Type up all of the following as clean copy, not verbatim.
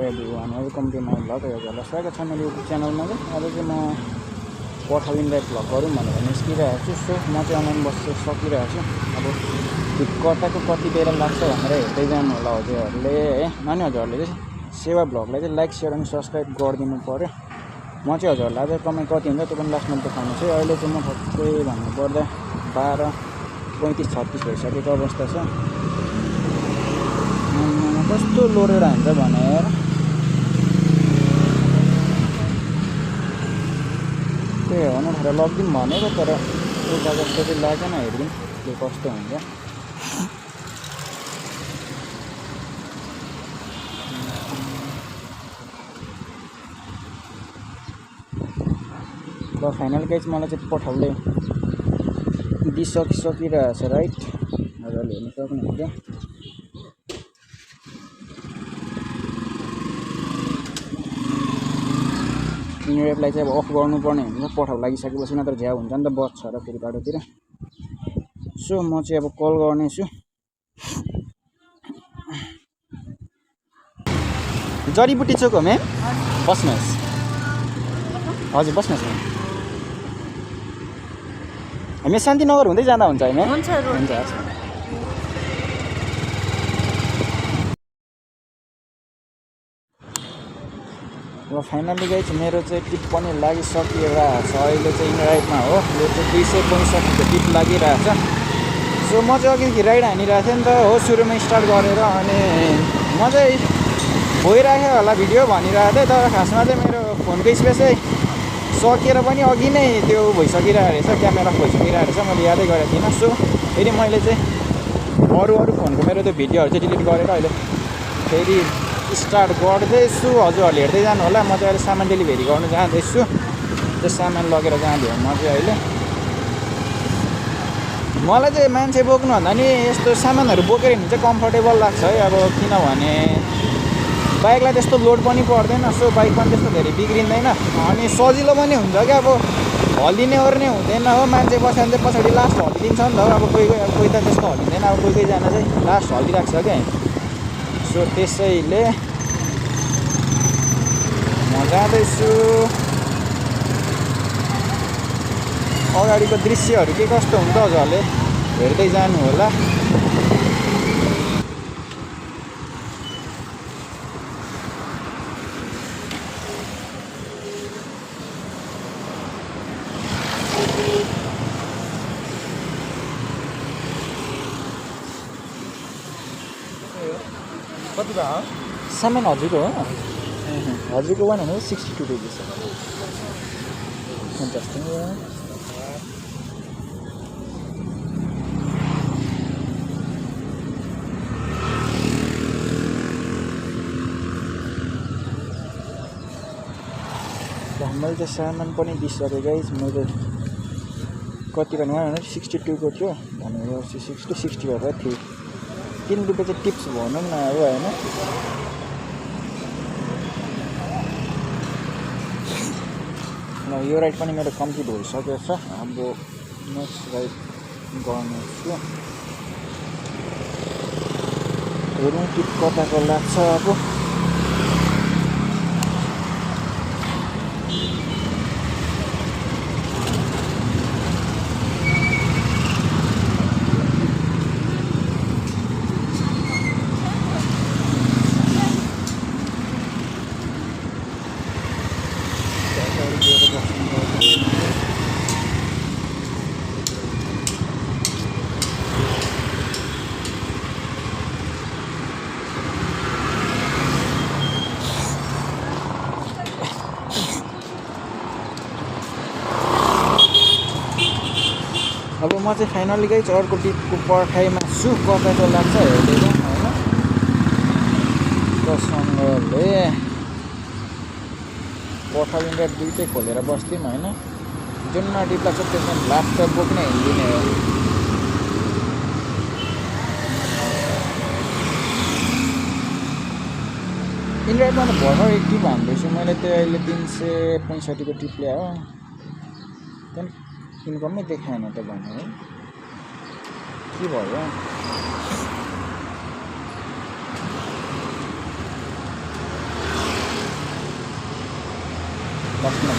Everyone welcome to my vlog. हजुरहरूलाई स्वागत छ मेरो युट्युब च्यानलमा। आज चाहिँ म पठाउ इन्डिया भ्लग गरौँ भनेर निस्किरहेको छु। सो म चाहिँ अनलाइन बस्छु सकिरहेको छु। अब फ्लिपकार्टको कति बेला लाग्छ भनेर हेर्दै जानु होला हजुरहरूले है। अनि हजुरहरूले चाहिँ सेवा भ्लगलाई चाहिँ लाइक सेयर अनि सब्सक्राइब गरिदिनु पऱ्यो। म चाहिँ हजुरहरूलाई आज कमाइ कति हुन्छ त्यो पनि लास्टमा देखाउनु छु। अहिले चाहिँ म ठक्कै भन्नुपर्दा 12:35-36 भइसकेको अवस्था छ। कस्तो लोडेर हुन्छ भनेर त्यही हो न भनेर लगिदिउँ भनेको, तर उल्टा जस्तो चाहिँ लागेन। हेरिदिउँ के कस्तो हुन्छ। ल फाइनल गाइज मलाई चाहिँ पठाउले दिइसकिरहेछ राइट। हजुरले हेर्नु सक्नुहुन्छ। इन्डोएपलाई चाहिँ अब अफ गर्नुपर्ने हुन्छ पठाउ लागिसकेपछि, नत्र झ्याउ हुन्छ नि त बच्छ र फेरि बाटोतिर। सो म चाहिँ अब कल गर्नेछु। जडीबुटी चोक हो म्याम, बस्नुहोस्। हजुर बस्नुहोस् म्याम। हामी शान्तिनगर हुँदै जाँदा हुन्छ है म्याम? हुन्छ हुन्छ। अब फाइनली गाइज मेरो चाहिँ टिप पनि लागिसकिरहेछ। अहिले चाहिँ राइडमा हो, यो चाहिँ 265 टिप लागिरहेछ। सो म चाहिँ अघि राइड हानिरहेको थिएँ नि त हो, सुरुमै स्टार्ट गरेर। अनि म चाहिँ भइराखेँ होला भिडियो भनिरहेको थिएँ, तर खासमा चाहिँ मेरो फोनको स्पेसै सकिएर पनि अघि नै त्यो भइसकिरहेको रहेछ, क्यामेरा भइसकिरहेको रहेछ। मैले यादै गरेको थिइनँ। सो फेरि मैले चाहिँ अरू फोनको मेरो त्यो भिडियोहरू चाहिँ डिलिट गरेर अहिले फेरि स्टार्ट गर्दैछु। हजुरहरूले हेर्दै जानु होला। म चाहिँ अहिले सामान डेलिभरी गर्नु जाँदैछु। त्यो सामान लगेर जाँदै हो म चाहिँ अहिले। मलाई चाहिँ मान्छे बोक्नु भन्दा नि यस्तो सामानहरू बोकेर हिँड्नु चाहिँ कम्फर्टेबल लाग्छ है। अब किनभने बाइकलाई त्यस्तो लोड पनि पर्दैन। सो बाइक पनि त्यस्तो धेरै बिग्रिँदैन अनि सजिलो पनि हुन्छ क्या। अब हल्लिने ओर्ने हुँदैन हो। मान्छे बस्यो भने चाहिँ पछाडि लास्ट हल्लिदिन्छ नि त। अब कोही त त्यस्तो हल्लिँदैन। अब कोहीजना चाहिँ लास्ट हल्लिरहेको छ क्या। सो त्यसैले म जाँदैछु। अगाडिको दृश्यहरू के कस्तो हुन्छ हजुरहरूले हेर्दै जानु होला। कति भयो सामान? हजुरको हो? हजुरको 162 रुपिस छ। इन्ट्रेस्टिङ। मैले चाहिँ सामान पनि दिइसकेँ गाइज। मैले कति भन्नु 162 को थियो भनेपछि 60 भएर थियो। 3 रुपियाँ चाहिँ टिप्स भनौँ न अब होइन। ल यो राइड पनि मेरो कम्प्लिट भइसकेको छ। अब नेक्स्ट राइड गर्नेछु। हेरौँ टिप कताको लाग्छ। अब अब म चाहिँ फाइनली गई अर्को टिपको पर्खाइमा छु। कताको लाग्छ हेर्दै जाउँ होइन। प्रसङ्गले पठाउ इन्डिया दुइटै खोलेर बस्थ्यौँ होइन। जुनमा टिप लाग्छ त्यसमा ल्यापटप बोक्ने हिँडिदिने हो। इन्डियामा त भर्खर एक टिप हान्दैछु मैले। त्यो अहिले 365 को टिप ल्यायो। त्यहाँदेखि इन्कमै देखाएन त भने है के भयो। फर्स्टमा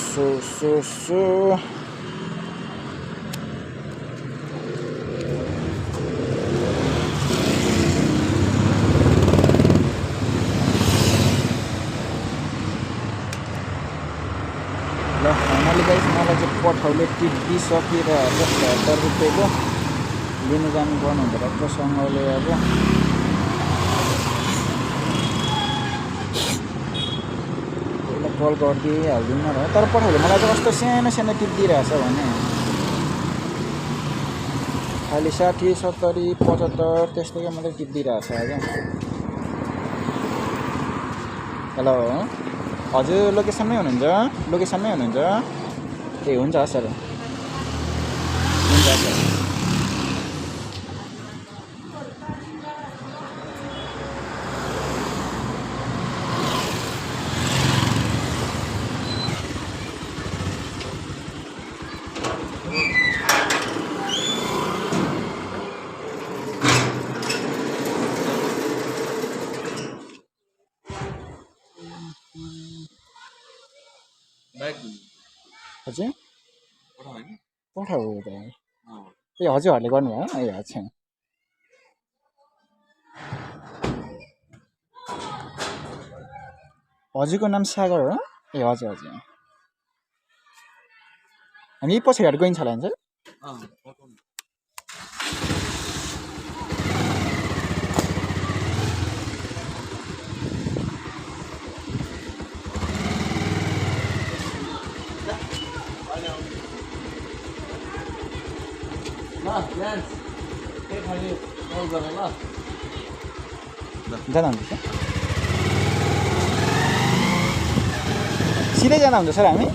सो ल फाइनली गाइस मलाई चाहिँ पठाउले टिप दिइसकेर 72 रुपियाँको लिनु जानुपर्ने हुँदो रहेछ सँगले अब पहिला कल गरिदिइहाल्दिनँ र तर पठाउले मलाई चाहिँ कस्तो सानो सानो टिप दिइरहेछ भने खालि 60 70 75 त्यस्तैको मात्रै टिप दिइरहेछ आज हेलो हजुर लोकेसनमै हुनुहुन्छ ए हुन्छ सर हुन्छ सर हजुर पठाऊ त ए हजुरहरूले गर्नुभयो ए अच्छा हजुरको नाम सागर हो ए हजुर हजुर हामी पछाडि गइन्छ होला नि सर जाँदा हुन्छ सिधै जाँदा हुन्छ सर हामी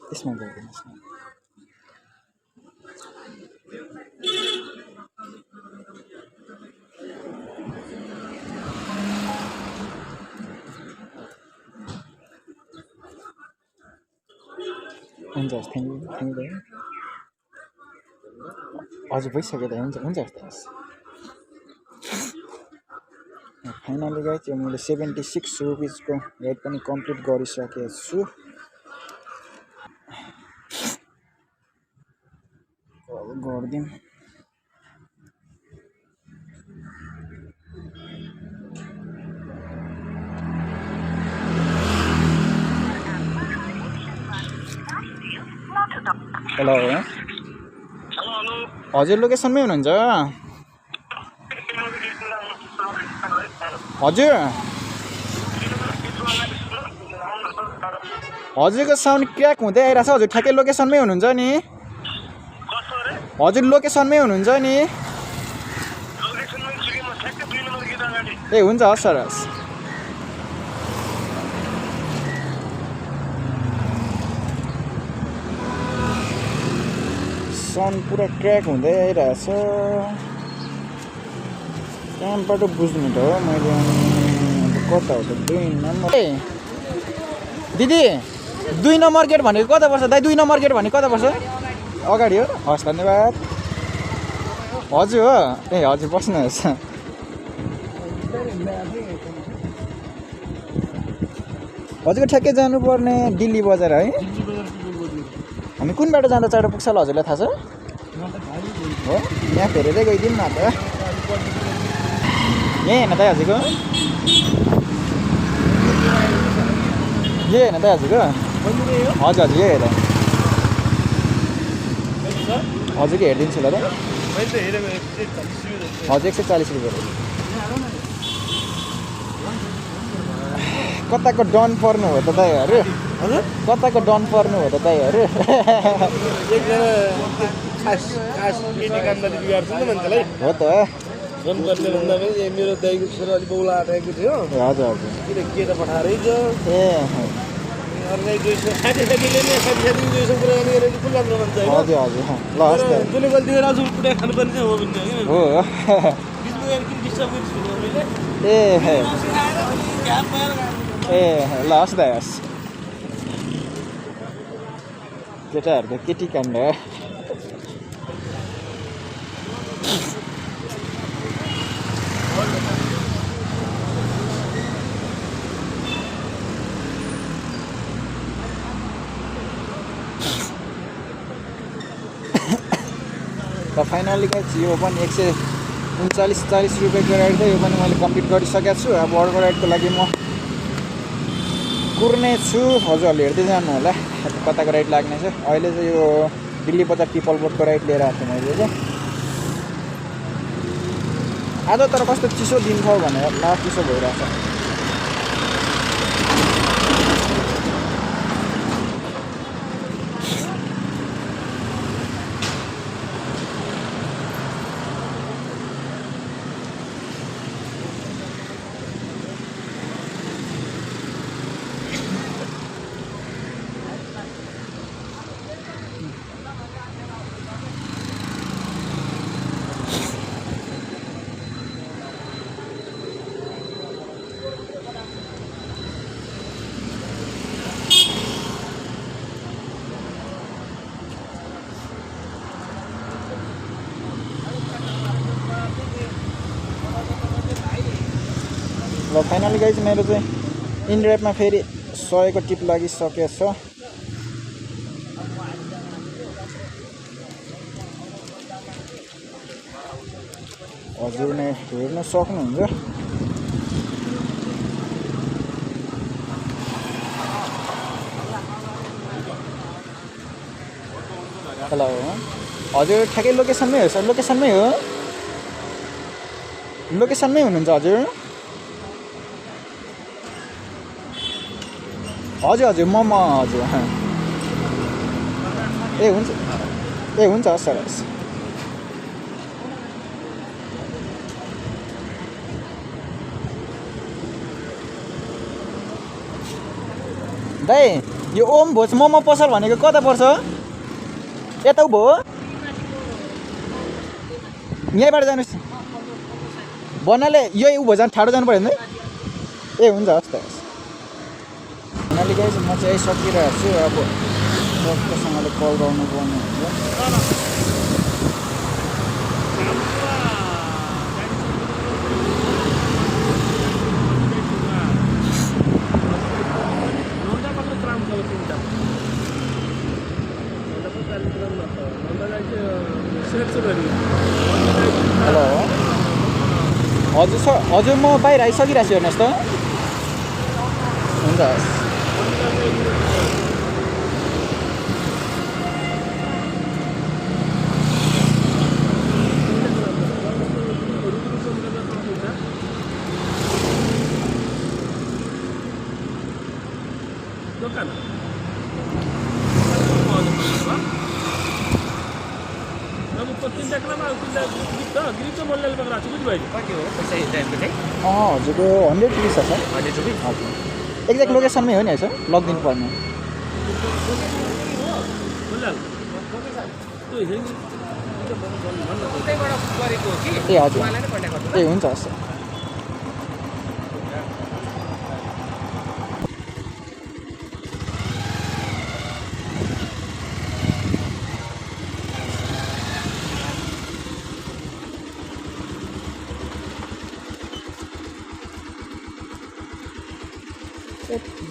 त्यसमा गरिदिनुहोस् न हुन्छ थ्याङ्क यू हजुर भइसक्यो त हुन्छ हस् फाइनली गएँ त्यो मैले 76 रुपिसको राइड पनि कम्प्लिट गरिसकेको छु गरिदिउँ हेलो हजुर लोकेसनमै हुनुहुन्छ हजुर हजुरको साउन्ड क्र्याक हुँदै आइरहेछ हजुर ठ्याक्कै लोकेसनमै हुनुहुन्छ नि हजुर लोकेसनमै हुनुहुन्छ नि ए हुन्छ हस् सर हस् साउन्ड पुरा क्र्याक हुँदै आइरहेछ कहाँबाट बुझ्नु त हो मैले कता हो त 2 नम्बर ए दिदी 2 नम्बर गेट भनेको कता पर्छ दाइ 2 नम्बर गेट भनेको कता पर्छ अगाडि हो हस् धन्यवाद हजुर हो ए हजुर बस्नुहोस् हजुरको ठ्याक्कै जानुपर्ने दिल्ली बजार है हामी कुन बाटो जाँदा चाँडो पुग्छ होला हजुरलाई थाहा छ हो यहाँ फेरेरै गइदिउँ न त यही होइन दाइ हजुरको यही होइन दाइ हजुरको हजुर हजुर यही हेर हजुरको हेरिदिन्छु ल त हजुर 140 रुपियाँ कताको डन पर्नु हो त दाइहरू कताको डन पर्नु हो त दाइहरू हो त फोन गर्ने भन्दा पनि मेरो दाइको छोरा अलिक बौला आएको थियो हजुर हजुर किन के त पठाएरै छ ए अरूलाई गइसक्यो साथीले नि साथी गइसक्यो कुरा गर्ने गरेर कुन राम्रो मान्छ होइन हजुर हजुर ल हस् त जसले गल्ती गरेर आज कुटा खानुपर्ने चाहिँ हो भन्ने होइन हो बिचमा गएर किन डिस्टर्ब गरिदिनु मैले ए आएर घ्याप पाएर ए ल हस् त हस् केटाहरूको केटी काण्ड र फाइनली गाइस यो पनि 139-40 रुपियाँको राइड थियो यो पनि मैले कम्प्लिट गरिसकेको छु अब अर्को राइडको लागि म कुर्ने छु हजुरहरूले हेर्दै जानु होला कताको राइड लाग्ने छ अहिले चाहिँ यो दिल्ली बजार पिपल बोटको राइड लिएर आएको थिएँ मैले चाहिँ आज तर कस्तो चिसो दिन थियो भनेर लास्ट चिसो भइरहेछ र फाइनली गाइज मेरो चाहिँ इनड्राइभमा फेरि 100 को टिप लागिसकेको छ हजुरले हेर्न सक्नुहुन्छ हेलो हजुर ठ्याक्कै लोकेसनमै हो सर लोकेसनमै हो लोकेसनमै हुनुहुन्छ हजुर हजुर हजुर म हजुर ए हुन्छ हस् सर हस् दाइ यो ओम भोज मोमो पसल भनेको कता पर्छ यता उ भयो यहीँबाट जानुहोस् भन्नाले यही उ भयो जानु ठाडो जानु पऱ्यो नि ए हुन्छ हस् त भन्नाले गाइस म चाहिँ आइसकिरहेको छु अब सबैसँगले कल गर्नुपर्ने हुन्छ हेलो हजुर सर हजुर म बाहिर आइसकिरहेको छु हेर्नुहोस् त हुन्छ हजुरको 100 रुपिस छ सर हजुर एक्ज्याक्ट लोकेसनमै हो नि है सर लगिदिनु पर्ने ए हजुर ए हुन्छ हस्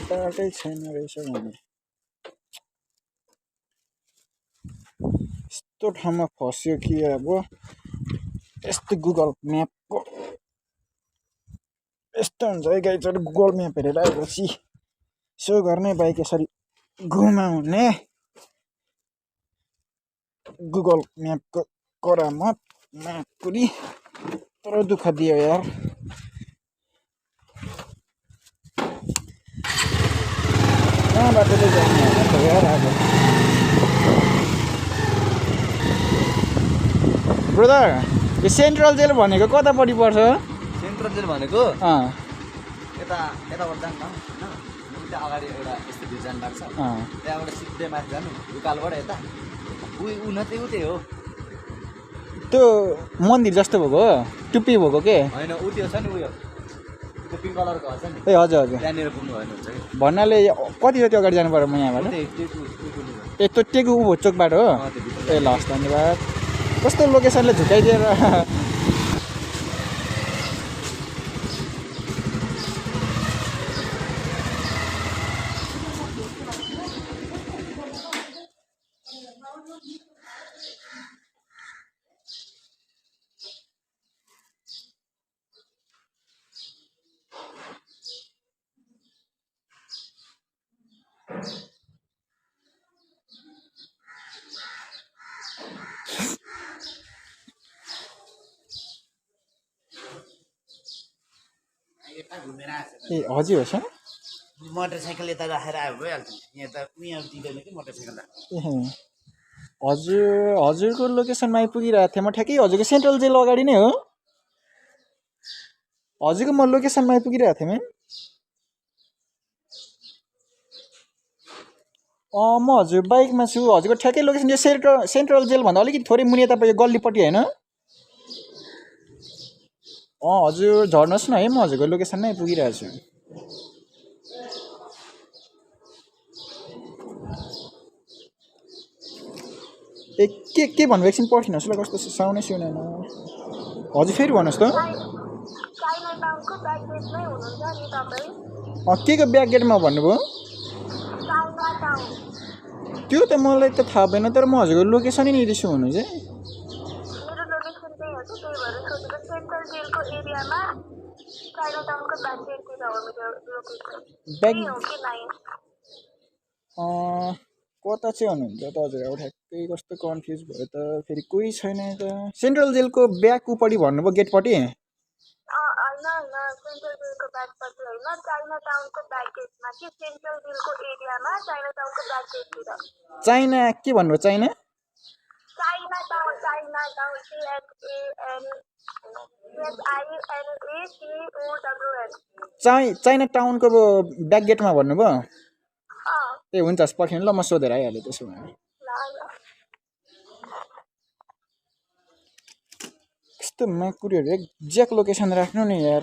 बाटै छैन रहेछ भने यस्तो ठाउँमा फस्यो कि अब यस्तो गुगल म्यापको यस्तो हुन्छ है गाइजहरू गुगल म्याप हेरेर आएपछि यसो गर्ने बाइक यसरी घुमाउने गुगल म्यापको करामत माकुरी तर दुःख दियो यार कहाँबाट चाहिँ जाने होला यार अब ब्रदर यो सेन्ट्रल जेल भनेको कतापट्टि पर्छ सेन्ट्रल जेल भनेको अँ यताबाट जान्छ चाहिँ अगाडि एउटा यस्तो भिड जानु लाग्छ अँ त्यहाँबाट सिधै माथि जानु उकालोबाट यता ऊ न त्यही उतै हो त्यो मन्दिर जस्तो भएको हो टुप्पी भएको के होइन ऊ त्यो छ नि उयो त्यो पिङ्क कलरको छ नि ए हजुर हजुर त्यहाँनिर पुग्नु भएन हुन्छ कि भन्नाले कति जति अगाडि जानु पर्यो म यहाँबाट ए त्यो टेकु उभो चोकबाट हो ए ल हस् धन्यवाद कस्तो लोकेसनले झुकाइदिएर घुमेर आएको ए हजुर हो मोटरसाइकल यता राखेर आयो भइहाल्छ यहाँ त उहाँ दिँदैन कि मोटरसाइकल ए हजुर हजुरको लोकेसनमा आइपुगिरहेको थिएँ म ठ्याक्कै हजुरको सेन्ट्रल जेल अगाडि नै हो हजुरको म लोकेसनमा आइपुगिरहेको थिएँ म्याम म हजुर बाइकमा छु हजुरको ठ्याक्कै लोकेसन यो सेन्ट्रल जेलभन्दा अलिकति थोरै मुनि तपाईँ यो गल्लीपट्टि होइन हजुर झर्नुहोस् न है म हजुरको लोकेसनमै आइपुगिरहेको छु ए के भन्नु एकछिन पर्खिनुहोस् ल कस्तो साउन्डै सुनेन हजुर फेरि भन्नुहोस् त के को ब्याक गेटमा भन्नुभयो त्यो त मलाई त थाहा भएन तर म हजुरको लोकेसनै नै दिन्छु हुनु चाहिँ कता चाहिँ हुनुहुन्छ त हजुर अब ठ्याक्कै कस्तो कन्फ्युज भयो त फेरि कोही छैन त सेन्ट्रल जेलको ब्याक उपट्टि भन्नुभयो गेटपट्टि चाइना के भन्नुभयो चाइना चाइना टाउनको ब्याक गेटमा भन्नुभयो ए हुन्छ पर्खिनु ल म सोधेर आइहालेँ त्यसो भए कस्तो म्याकुरीहरू एक्ज्याक्ट लोकेसन राख्नु नि यार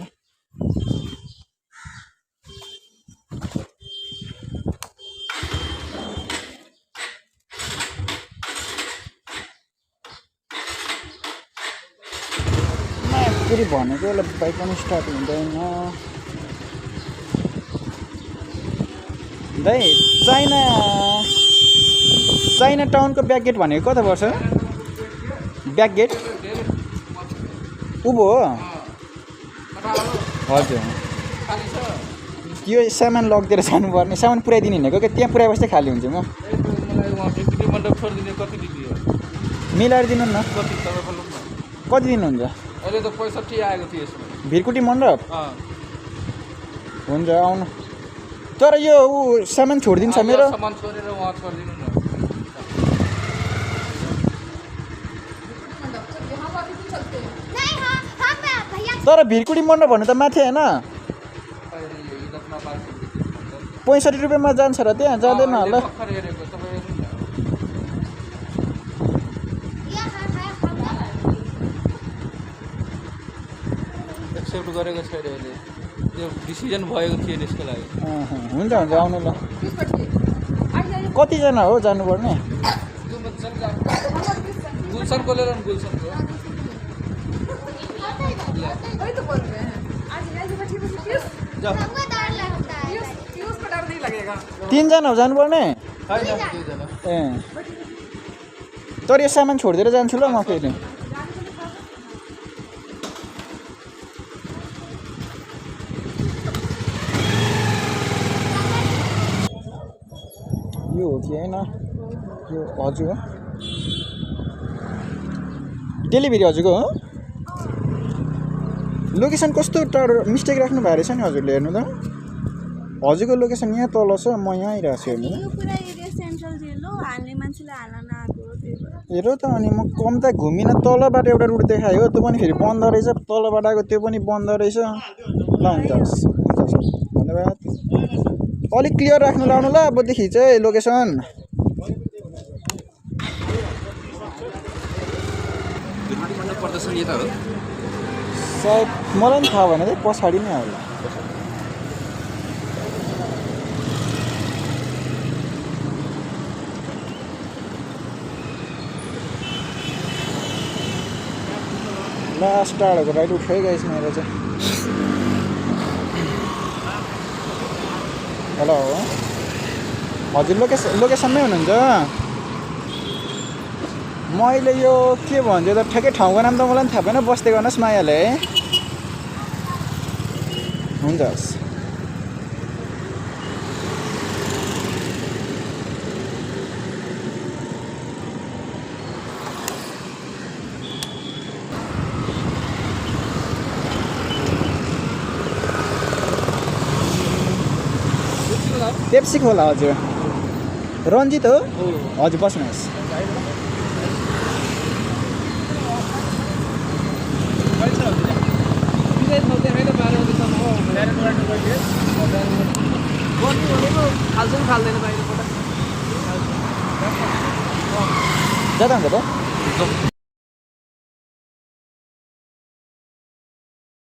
म्याकुरी भनेको यसलाई बाइक पनि स्टार्ट हुँदैन दाइ चाइना टाउनको ब्याक गेट भनेको कता पर्छ ब्याक गेट उँभो हो हजुर यो सामान लगिदिएर जानुपर्ने सामान पुऱ्याइदिनु हिँडेको क्या त्यहाँ पुऱ्याएपछि खाली हुन्छ म मिलाएर दिनु न कति दिनुहुन्छ अहिले त 65 आएको थियो यसमा भिरकुटी मण्डप हुन्छ आउनु तर यो सामान छोडिदिन्छ मेरो सामान छोडेर वहाँ छोडिदिनु न तर भिरकुटी मण्डप भन्नु त माथि होइन 65 रुपियाँमा जान्छ र त्यहाँ जाँदैन होला एक्सेप्ट गरेको छैन अहिले त्यो डिसिजन भएको थियो यसको लागि हुन्छ हुन्छ आउनु ल कतिजना हो जानुपर्ने गुलसनको लिएर गुलसनको तिनजना हो जानुपर्ने ए तर यो सामान छोडिदिएर जान्छु ल म फेरि यो हो कि होइन यो हजुर हो डेलिभरी हजुरको हो लोकेसन कस्तो टाढो मिस्टेक राख्नु भएको रहेछ नि हजुरले हेर्नु त हजुरको लोकेसन यहाँ तल छ म यहाँ आइरहेको छु हेर्नु हेर त अनि म कम त घुमिनँ तलबाट एउटा रुट देखायो हो त्यो पनि फेरि बन्द रहेछ तलबाट आएको त्यो पनि बन्द रहेछ ल हुन्छ धन्यवाद अलिक क्लियर राख्नु लाउनु ल अबदेखि चाहिँ लोकेसन पर्दछ नि यता हो सायद मलाई पनि थाहा भएन चाहिँ पछाडि नै होला लास्ट टाढाको राइड उठ्यो गाइस मेरो चाहिँ हेलो हजुर लोकेसनमै हुनुहुन्छ म अहिले यो के भन्छ त ठ्याक्कै ठाउँको नाम त मलाई पनि थाहा भएन बस्दै गर्नुहोस् मायाले है हुन्छ हस् पेप्सी खोला हजुर रन्जित हो हजुर बस्नुहोस् जाँदा हुन्छ त